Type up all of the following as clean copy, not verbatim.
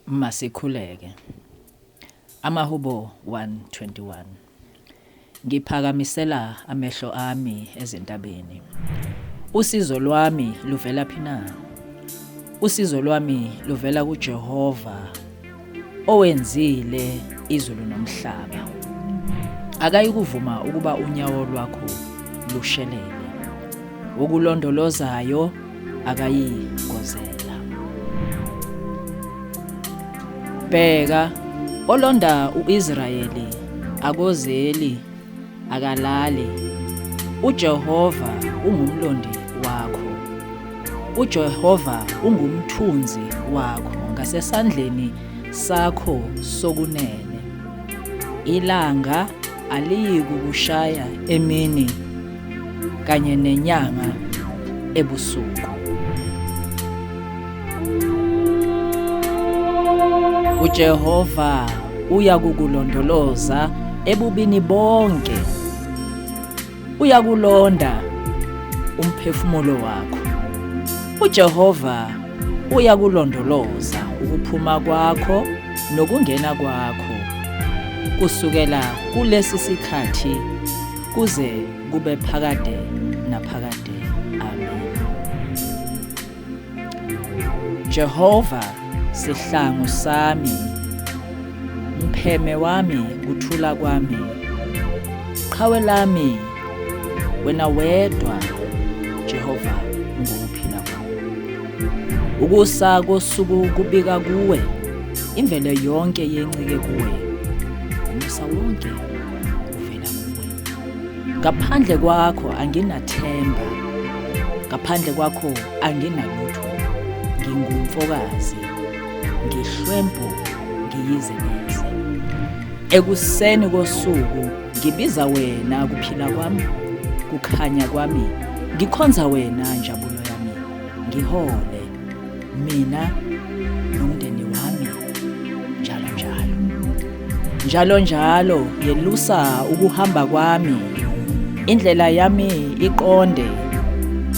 Masikhuleke. Amahubo 121. Ngiphakamisela amehlo ami ezintabeni. Usizo lwami luvela phi na? Usizo lwami luvela kuJehova owenzile izulu nomhlaba. Akayikuvuma ukuba unyawo lwakho lushelele. Ukulondolozayo akayigozela. Bheka, olonda uIsrayeli akozeli, akalali. UJehova ungumlondi wakho. UJehova ungumthunzi wakho ngasesandleni sakho sokunene. Ilanga aliyikukushaya emini kanye nenyanga ebusuku. UJehova uyakukulondoloza ebubini bonke. Uyakulonda umphefumulo wakho. UJehova uyakulondoloza ukuphuma kwakho nokungena kwakho kusukela kulesi sikhathi kuze kube phakade naphakade. Amen. Jehova sihlangu sami, mpheme wami, kuthula kwami, qhawe lami, wena wedwa Jehova ungukuphila kwami. Ukusa kosuku kubika kuwe, imvelo yonke yencike kuwe, umusa wonke uvela kuwe. Ngaphandle kwakho anginathemba, ngaphandle kwakho anginalutho, ngingumfokazi, ngihlwempu, ngiyize neze. Ekuseni kosuku ngibiza wena kuphila kwami, kukhanya kwami, ngikhonza wena njabulo yami, ngihole mina nomndeni wami njalo njalo. Njalo njalo yelusa ukuhamba kwami, indlela yami iqonde,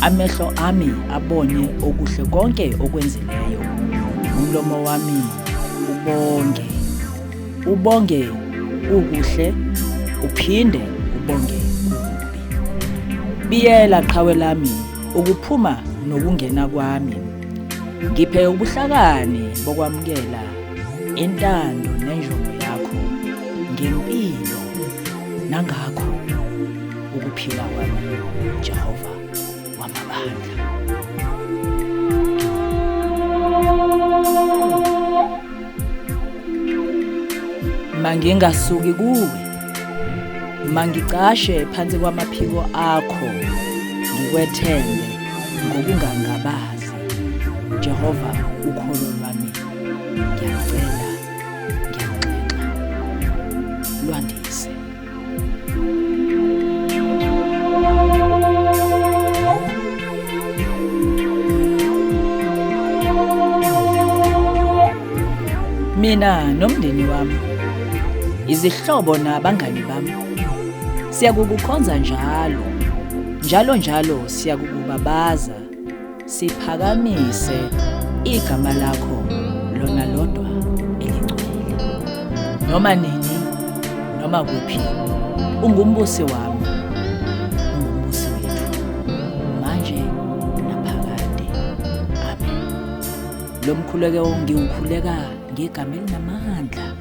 amehlo ami abone okuhle konke okwenzileyo, umlomo wami ubonge, ubonge kukuhle uphinde ubonge kukubi. Biyela qhawe lami ukuphuma nokungena kwami, ngiphe ubuhlakani bokwamukela intando nenjongo yakho ngempilo nangakho ukuphila kwami Jehova wamabandla. Mangingasuki kuwe, mangicashe phansi kwamaphiko akho, ngikwethembe ngokungangabazi. Jehova ukholo lwami, ngiyacela, ngiyanxenxa, lwandise. Mina nomndeni wami, izihlobo nabangani bami, siyakukukhonza njalo, njalo njalo siyakukubabaza, siphakamise igama lakho lona lodwa elingcwele. Noma nini, noma kuphi, ungumbusi wami, ungumbusi wethu, manje naphakade. Amen. Lo mkhuleko ngiwukhuleka ngegama elinamandla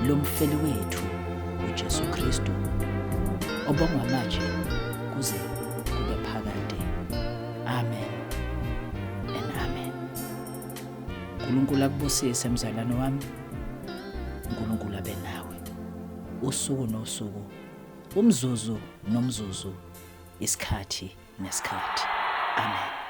lomfeli wethu uJesu Kristu, obongwa manje kuze kube phakade. Amen and amen. uNkulunkulu akubusise mzalwane wami. uNkulunkulu abe nawe usuku nosuku, umzuzu nomzuzu, isikhathi nesikhathi. Amen.